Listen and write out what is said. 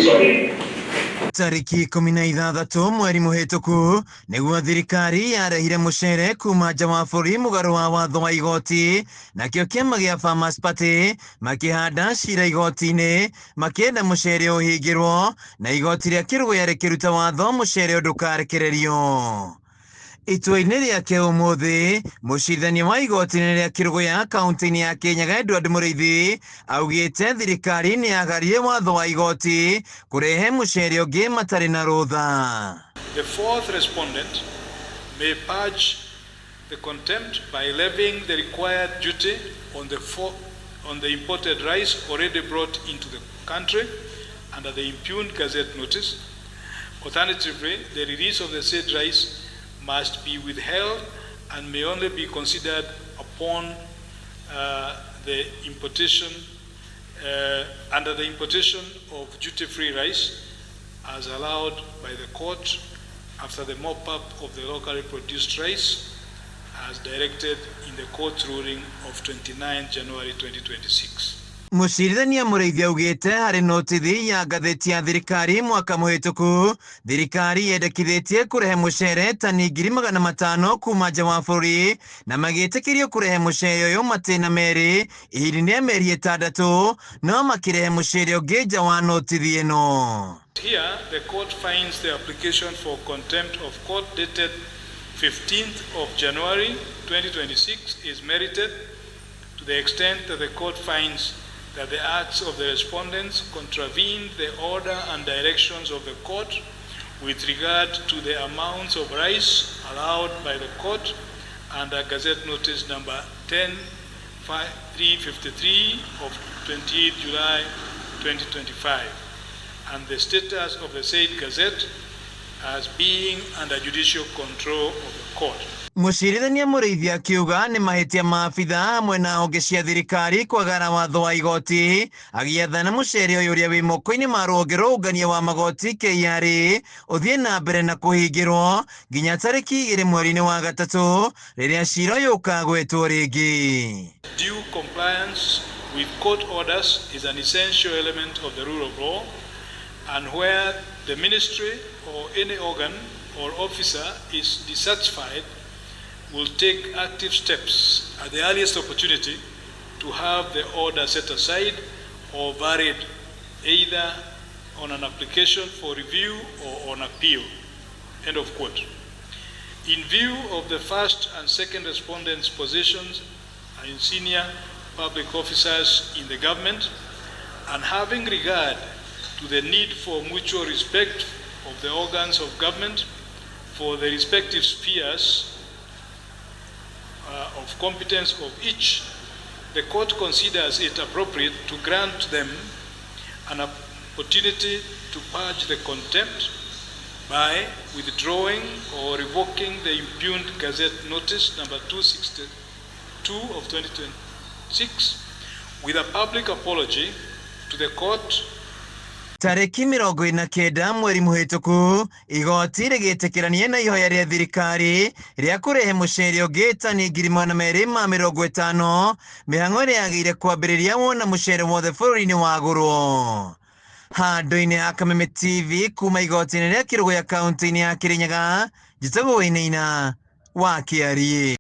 Sorry. Tarĩki 16 mweri mũhĩtũku nĩguo thirikari yarehire mũcere kuma nja wa bũrũri mũgarũ wa watho wa igoti, nakĩo kĩama gĩa Farmers Party makĩhanda cira igoti-inĩ makĩenda mũcere ũhingĩrwo, na igoti rĩa Kĩrũgũya rĩkĩruta watho mũcere ndũkarekererio. Itua-inĩ rĩake ũmũthĩ, mũcirithania wa igoti rĩa Kĩrũgũya kaunti-inĩ ya Kĩrĩnyaga Edward Mũrĩithi augĩte thirikari nĩ yagarire watho wa igoti kũrehe mũcere ũngĩ matarĩ na rũtha. The fourth respondent may purge the contempt by levying the required duty on the imported rice already brought into the country under the impugned gazette notice. Alternatively, the release of the said rice must be withheld and may only be considered upon the importation, under the importation of duty-free rice as allowed by the court after the mop-up of the locally produced rice as directed in the court's ruling of 29 January 2026. Mũcirithania Mũrĩithi augĩte harĩ notithi ya ngathĩti ya thirikari mwaka mũhĩtũku, thirikari yendekithĩtie kũrehe mũcere tani 500,000 kuma nja wa bũrũri, na magĩtĩkĩrio kũrehe mũcere ũyũ matĩna merĩ ihinda-inĩ rĩa mĩeri 6, no makĩrehe mũcere ũngĩ nja wa notithi ĩno. Here, the court finds the application for contempt of court dated 15th of January 2026 is merited to the extent that the court finds that the acts of the respondents contravene the order and directions of the court with regard to the amounts of rice allowed by the court under Gazette Notice number 10353 of 28 July 2025, and the status of the said Gazette as being under judicial control of the court. Mũcirithania Mũrĩithi akiuga nĩ mahĩtia ma abithaa hamwe na honge cia thirikari kwagara watho wa igoti, agĩathana mũcere ũyũ ũrĩa wĩ moko-inĩ ma rũhonge rwa ũngania wa magoti KRA ũthiĩ na mbere na kũhingĩrwo nginya tarĩki 2 mweri-inĩ wa gatatũ rĩrĩa cira ũyũ ũkagwetwo rĩngĩ. Due compliance with court orders is an essential element of the rule of law, and where the ministry or any organ or officer is dissatisfied will take active steps at the earliest opportunity to have the order set aside or varied, either on an application for review or on appeal. End of quote. In view of the first and second respondents' positions in senior public officers in the government, and having regard to the need for mutual respect of the organs of government for the respective spheres of competence of each, the court considers it appropriate to grant them an opportunity to purge the contempt by withdrawing or revoking the impugned Gazette Notice number 262 of 2026 with a public apology to the court. Tarĩki 49 mweri mũhĩtũku, igoti rĩgĩtĩkĩrania na ihoya rĩa thirikari rĩa kũrehe mũcere ũngĩ tani 250,000, mĩhang'o ĩrĩa yagĩrĩire kwambĩrĩria wona mũcere wothe bũrũri-inĩ wagũrwo. Handũ-inĩ ha Kameme TV kuma igoti-inĩ rĩa Kĩrũgũya kaunti-inĩ ya Kĩrĩnyaga, njĩtagwo Wainaina wa Kĩariĩ.